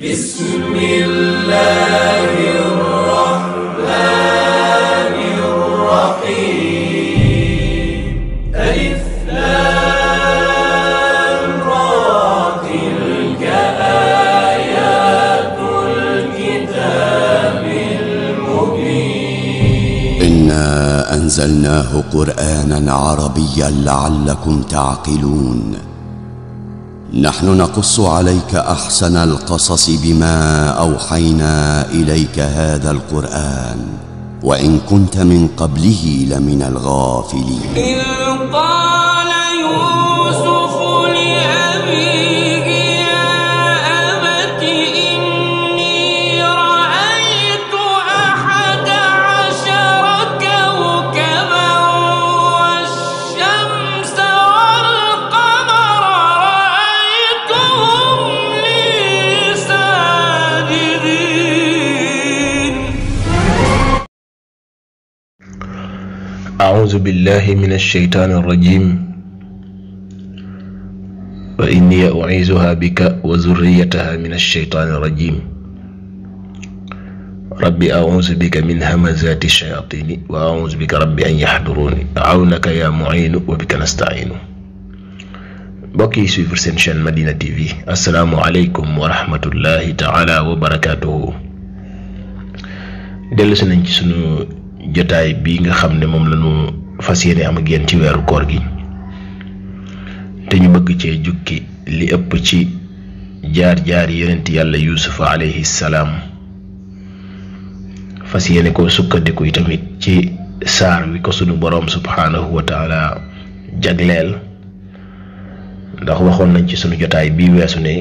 بسم الله الرحمن الرحيم ألف لام را تلك آيات الكتاب المبين إنا أنزلناه قرآنا عربيا لعلكم تعقلون نحن نقص عليك أحسن القصص بما أوحينا إليك هذا القرآن وإن كنت من قبله لمن الغافلين إذ قال يوسف لأبيه يا أبت إني رأيت 11 كوكبا والشمس والقمر رأيتهم لي ساجدين. أعوذ بالله من الشيطان الرجيم وإني أعيذها بك وذريتها من الشيطان الرجيم ربي أعوذ بك من همزات الشياطين وأعوذ بك ربي أن يحضروني أعونك يا معين وبك نستعين. بقي سويفر سين شان مدينة تي في. السلام عليكم ورحمة الله تعالى وبركاته. دلسو نانجي سونو jotaay bi nga xamne mom lañu fasiyene am ak yeen ci wéru koor gi té ñu bëgg ci jukki li ëpp ci jaar yonent yalla yusuf alayhi salam fasiyene ko sukkandiku tamit ci saar wi ko sunu borom subhanahu wa ta'ala jagleel ndax waxon nañ ci sunu jotaay bi wessu ne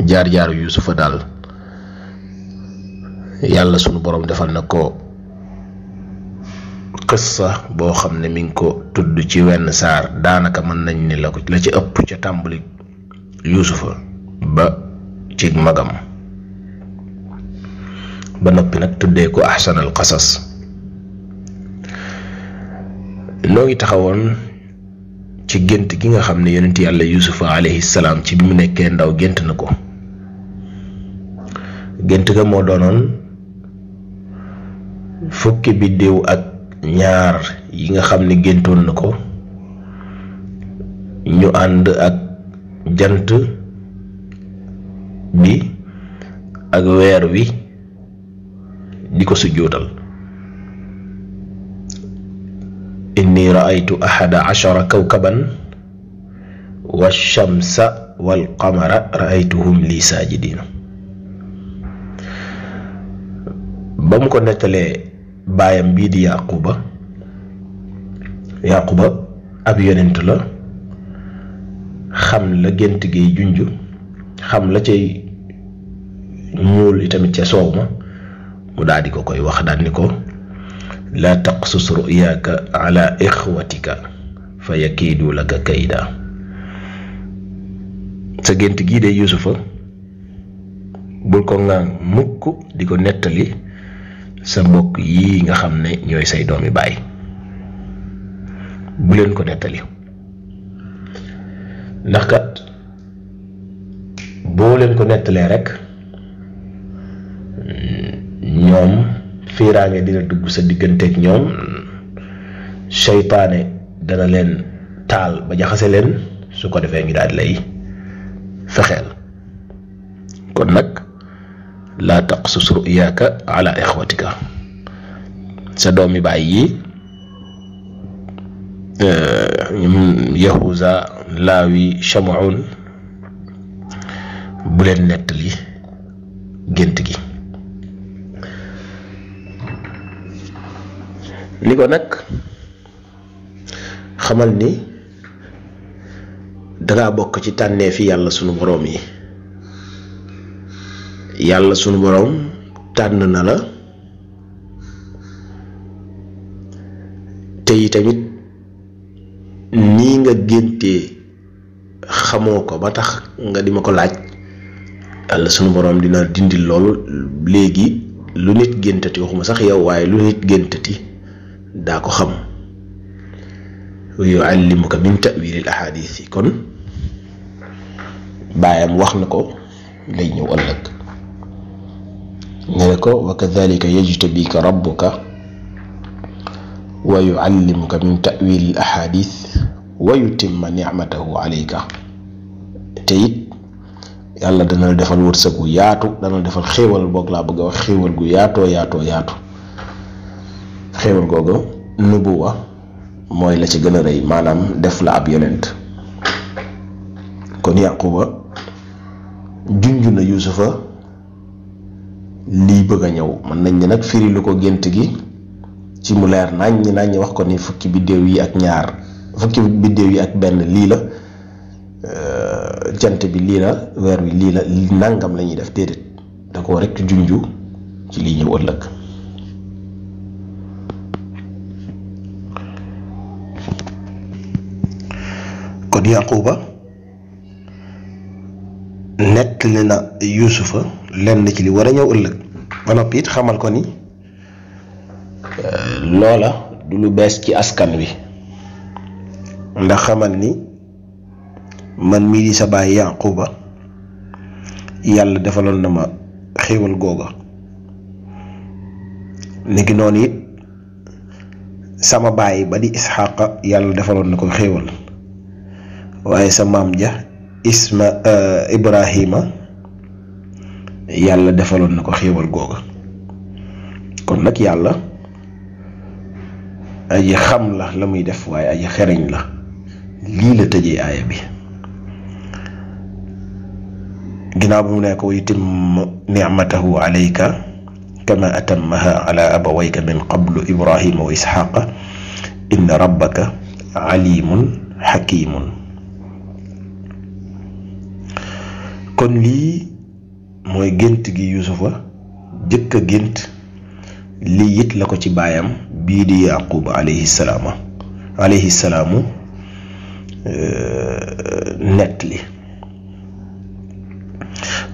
jaar yusuf dal yàlla sunu borom defal na ko qissa boo xam ne mi ngi ko tudd ci wenn saar daanaka mën nañ ne la ci ëpp ca tàmbali yusufa ba ci magam ba noppi nag tuddee ko ahsanal qasas. noo ngi taxawoon ci gént gi nga xam ne yonent yàlla yusufa alayhi salaam ci bi mu nekkee ndaw gént na ko. gént ga moo doonoon fukki biddew ak ñaar yi nga xam ne géntoon na ko ñu ànd ak jant bi ak weer wi di ko sujjóotal. inni ra'aytu 11 kawkaban wash-shamsa wal qamara ra'aytuhum li sajidin. bam ko nettalee baayam bii di yaquba ab yonent la xam la gént gi junju xam la cay ñuul itamit ca soow ma mu daal di ko koy wax daal ni ko la taqsus ru'yaka ala ikhwatika fa yakiidu laka kayda. sa gént gii de yusufa bul ko ngaan mukk di ko nettali sa mbokk yi nga xam ne ñooy say doomi baay bu leen ko nettali ndax kat boo leen ko nettalee rek ñoom fiiraange dina dugg sa digganteeg ñoom seytaane dana leen taal ba jaxase leen su ko defee ngi daal lay fexeel. kon nag la taqsus ru'yaka ala ikhwatika sa doomi baay yi yahuza laawi shamuun bu leen nettali gént gi. ni ko nag xamal ni danga bokk ci tànnee fi yàlla sunu boroom yi. yàlla sunu boroom tànn na la te tamit nii nga géntee xamoo ko ba tax nga di ma ko laaj yàlla sunu boroom dina dindil loolu léegi lu nit géntati waxuma sax yow waaye lu nit géntati daa ko xam. ويعلمك من تأويل الأحاديث كن بايام واخ نكو lay ñëw ëllëg. ne ko wa kadhalika yajtabika rabbuka wa yuallimuka min ta'wil al ahadith wa yutimma ni'matahu alayka. te it yàlla dana la defal wërsëg gu yaatu, dana la defal xéewal boog laa bëgg a wax, xéewal gu yaatoo yaatu. xéewal googu nubuwa mooy la ci gën a rëy, maanaam def la ab yonent. kon Yaquba junj na Yuusufa lii bëgg a ñëw. mën nañ ne nag firi lu ko gént gi ci mu leer naññ wax ko ni fukki biddéew yi ak benn lii la, jant bi lii la, weer wi lii la, nangam la ñuy def. déedéet, da ko rekk junju ci lii ñëw ëllëg. kon Yaquba nettali na Yuusufa lenn ci li war a ñëw ëllëg, ba noppi it xamal ko ni loola du lu bees ci askan wi, ndax xamal ni man mii di sa baay Yaquba yàlla defaloon na ma xéewal googa. niki noonu it sama baay ba di Isxaaqa yàlla defaloon na ko xéewal, waaye sa maam ja Ibrahima yàlla defaloon na ko xéewal googa. kon nag yàlla aji xam la muy def, waaye aji xereñ la. lii la tëjee aaya bi. ginnaaw bi mu ne ko yutimma ni'matahu alayka kama atammaha ala abawayka min qablu Ibrahima wa Isxaaqa inna rabbaka alimun hakimun. kon lii mooy gént gi Yuusufa jëkk a gént. lii it la ko ci baayam bii di Yaqub alayhi salaamu nett li.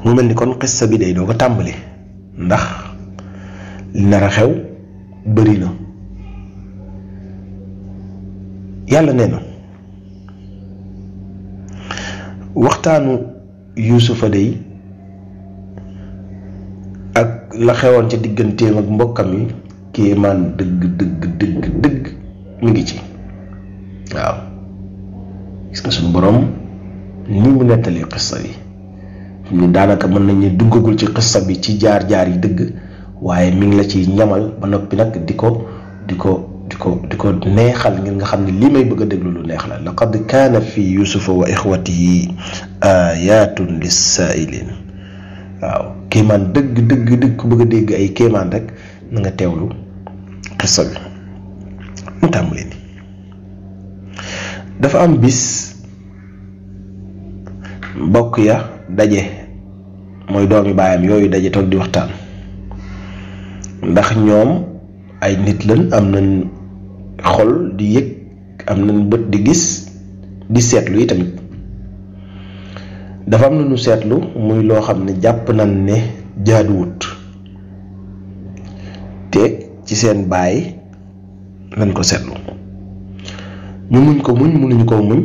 mu mel ni kon xissa bi day doo ko tàmbali, ndax li nar a xew bëri na. yàlla nee na waxtaanu Yuusufa day ak la xewoon ca digganteem ak mbokkam yi kéemaan dëgg mi ngi ci. waaw, gis nga suñu borom ni mu nettali xissa bi ni daanaka mën nañ ne duggagul ci xissa bi ci jaar-jaar yi dëgg, waaye mi ngi la ci ñamal ba noppi nag di ko neexal ngir nga xam ne lii may bëgg a déglu lu neex la. laqad kaana fi yusufa wa ixwatihi ayatun lissaa'ilin. waaw, kéemaan dëgg ku bëgg a dégg ay kéemaan rek na nga teewlu xissa bi. mu tàmbali ni dafa am bis mbokk ya daje, mooy doomi baayam yooyu daje toog di waxtaan, ndax ñoom ay nit lañ, am nañ xol di yëg, am nañ bët di gis, di seetlu yi tamit. dafa am na ñu seetlu muy loo xam ne jàpp nañ ne jaaduwut, te ci seen baay lañ ko seetlu. ñu muñ ko muñ, mënuñu ko muñ,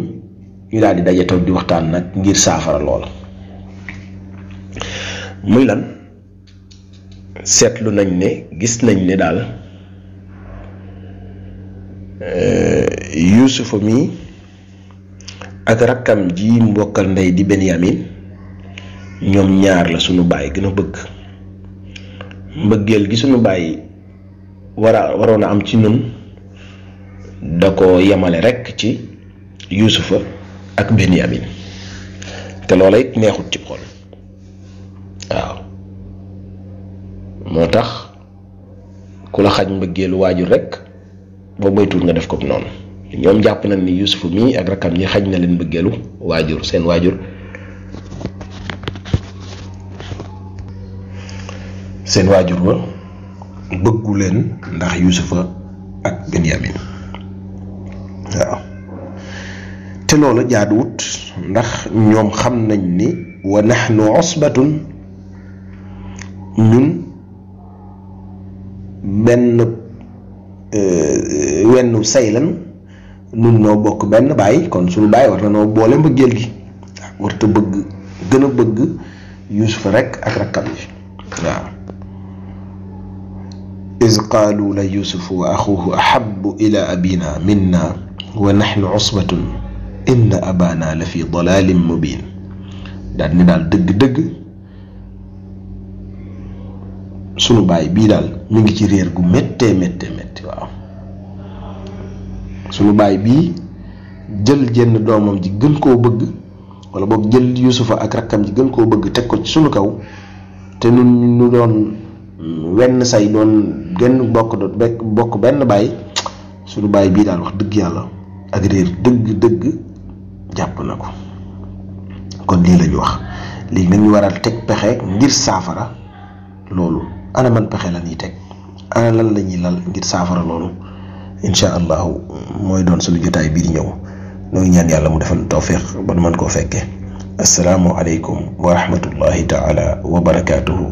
ñu daal di daje toog di waxtaan nag ngir saafara loola. muy lan? seetlu nañ ne, gis nañ ne daal Yuusufa mi ak rakkam ji mbokkal ndey di Benyamin ñoom ñaar la sunu baay gën a bëgg. mbëggeel gi sunu baay waroon a am ci ñun da ko yemale rekk ci Yuusufa ak Benyamin, te loola it neexut ci xol. waaw, moo tax ku la xaj mbëggeelu waajur rekk boo moytuwul nga def ko noonu. ñoom jàpp nañ ni Yuusufa mii ak rakkam ñi xaj na leen mbëggeelu waajur, seen waajur wa bëggu leen ndax Yuusufa ak Benyamin. waaw, te loola jaaduwut, ndax ñoom xam nañ ni wa nahnu usbatun, ñun benn wenn say lan, nun noo bokk benn baay, kon suñu baay war na noo boole mbëggeel gi. warta bëgg gën a bëgg Yuusufa rek ak rakkam yi waaw iz qaalu la yuusufu wa axuuhu ahabbu ila abina minna wa naxnu usbatun inna abana la fi dalalin mubin daal ni daal dëgg-dëgg sunu baay bii daal mi ngi ci réer gu méttee métti waaw sunu baay bii jël jenn doomam ji gën koo bëgg wala boog jël Yuusufa ak rakkam ji gën koo bëgg teg ko ci sunu kaw te nun ñu doon wenn say doon genn bokk benn baay sunu baay bii daal wax dëgg yàlla ak réer dëgg jàpp na ko kon lii lañu wax léegi nag ñu waral teg pexe ngir saafara loolu ana man pexe la ñuy teg ana lan la ñuy lal ngir saafara loolu insha allahu mooy doon suñu jotaay bii di ñëw ñoo ngi ñaan yàlla mu defal tawfiq ba nu mën koo fekkee assalaamu aleykum wa rahmatullahi taala wa barakaatuhu